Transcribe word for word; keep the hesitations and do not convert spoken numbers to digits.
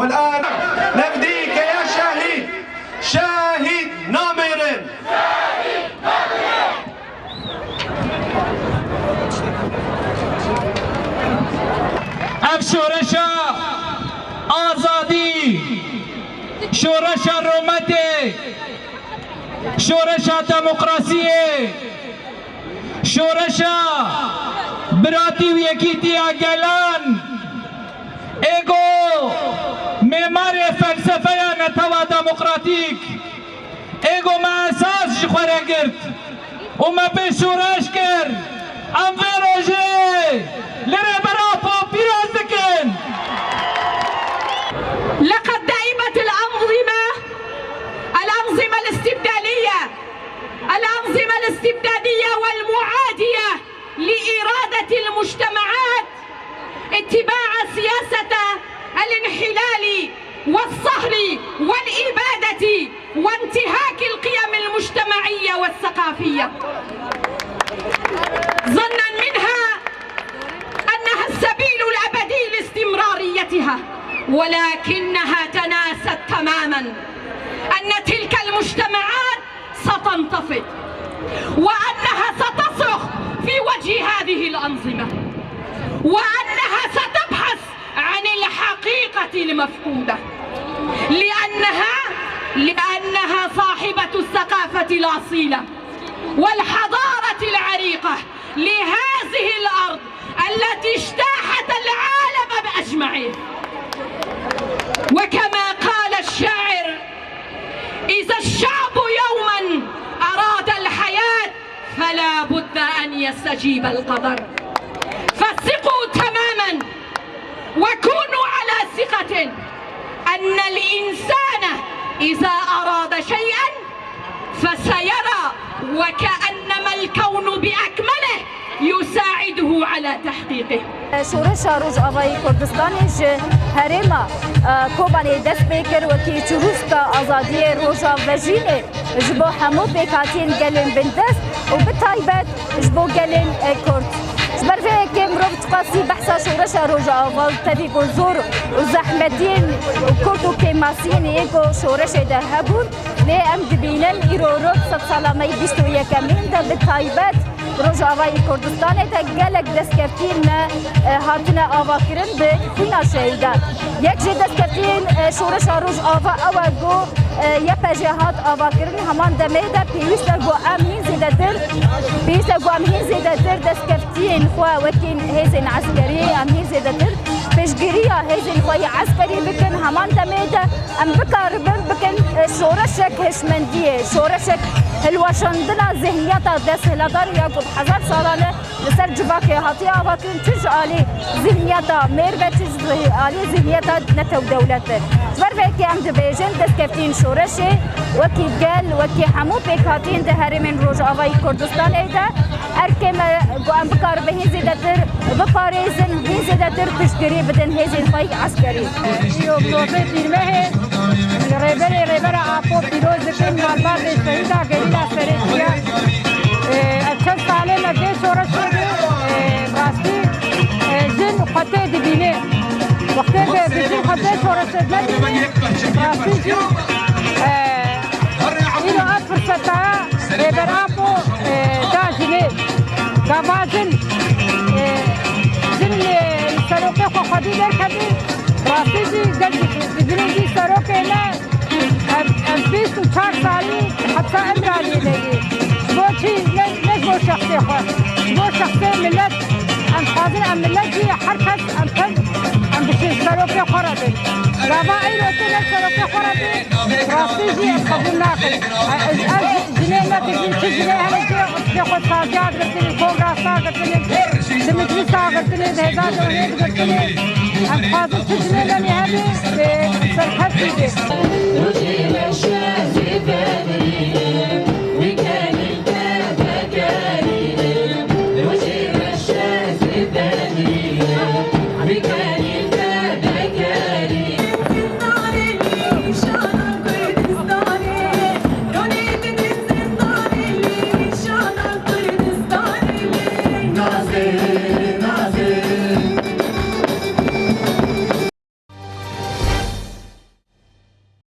Elan, nevdî ke ya şehîd, şehîd namêrin. Ev şoreşa azadî, şoreşa rometê, şoreşa demokrasiyê, şoreşa biratî û yekîtiya gelan, ê ku mêmarê felsefeya netewa demokratîk, ê ku me esas ji xwe re girt û me pê şoreş kir, em vê rojê li Rêber Apo pîroz dikin. لقد دأبت الأنظمة، الأنظمة الاستبدالية، الأنظمة الاستبدادية والمعادية لإرادة المجتمعات اتباع سياسة الانحلال والصهر والإبادة وانتهاك القيم المجتمعية والثقافية، ظنا منها أنها السبيل الأبدي لاستمراريتها، ولكنها تناست تماما أن تلك المجتمعات ستنتفض، وأنها ستصرخ في وجه هذه الأنظمة، وأنها ستبحث عن الحقيقة المفقودة، لأنها، لأنها صاحبة الثقافة الأصيلة والحضارة العريقة لهذه الأرض التي اجتاحت العالم بأجمعه. وكما قال الشاعر: إذا الشعب يوما أراد الحياة فلا بد أن يستجيب القدر. فثقوا تماما وكونوا على ثقة أن الإنسان إذا أراد شيئا فسيرى وكأنما الكون بأكمله يساعده على تحقيقه. Şoreşa Rojavayê Kurdistanê ji herêma, e, Kobanê dest pê kir, wekî çirûska azadiyê, roja vejînê ji bo hemû pêkhatiyên gelên bindest û bi taybet ji bo gelên, e, Kurd. Ji ber vê yekê mirov dixwazî behsa Şoreşa Rojava û tevî ku zor û zehmetiyên û kurt û kêmasiyên ê ku şoreşê de hebûn, lê em dibînin îro roj sedsala me yê bîst û yekemîn de bi taybet Rojavayê Kurdistanê de gelek destkeftiyên me, e, hatine avakirin bi xwîna şehîdan. Yek ji destkeftiyên, e, Şoreşa Rojava ew e ku, e, Y P J hat avakirin, heman demê de pêwîst e ku em hîn zêdetir, pêwîst e ku em hîn zêdetir destkeftiyên xwe wekî hêzên eskerî, em hîn zêdetir piştgiriya hêzên xwe yê eskerî bikin, heman demê de em bikaribin bikin, e, şoreşek hişmendiyê, şoreşek hilweşandina zihniyeta desthilatdar ya ku bi hezar salan e li ser civakê hatiye avakirin, çi ji alî zihniyeta mêr be, çi ji alî zihniyeta netew dewlet be. Ji ber vê yekê em dibêjin destkeftiyên şoreşê wekî gel, wekî hemû pêkhatiyên di herêmên Rojavayê Kurdistanê de erkê me ku em bikaribin hîn zêdetir biparêzin, hîn zêdetir piştgirî bidin hêzên xwe yê eskerî. Îro mirovê Dîrmehê, li Rêberê Rêbera Apo pîroz dikin, malbatê şehîda Gelîla Serêkiya. Ev çend salê me vê şoreşê de, rastî, jin xwe tê dibîne. Wextê bi, bi jin xwe vê şoreşê de nebîne, rastî jî, îro ev firseta Rêber Apo, e, da jinê, gava jin, e, jin, e, serokê xwe xwedî derkevî, rastî jî gelkî, jinê jî serokê ne, ev, ev bîst û çar salî hepsa Îmraliyê de yê. Ji bo çi? Ne, ne ji bo şexsê xwe, ji bo şexsê milet, em dixwazin em milet jî her kes em tev, em bi serokê xwe re bin. Gava îro tê ne serokê xwe re bê, rastî jî em qebûl nakin. Ez, ez jinê me dibînim, çi jinê hene jî, jê xwe saziya girtinê, kongrasa girtinê, di meclisa girtinê, di hêza dewlê girtinê. Em dixwazin çi jinê me lê hebe, bê serkeftî bê.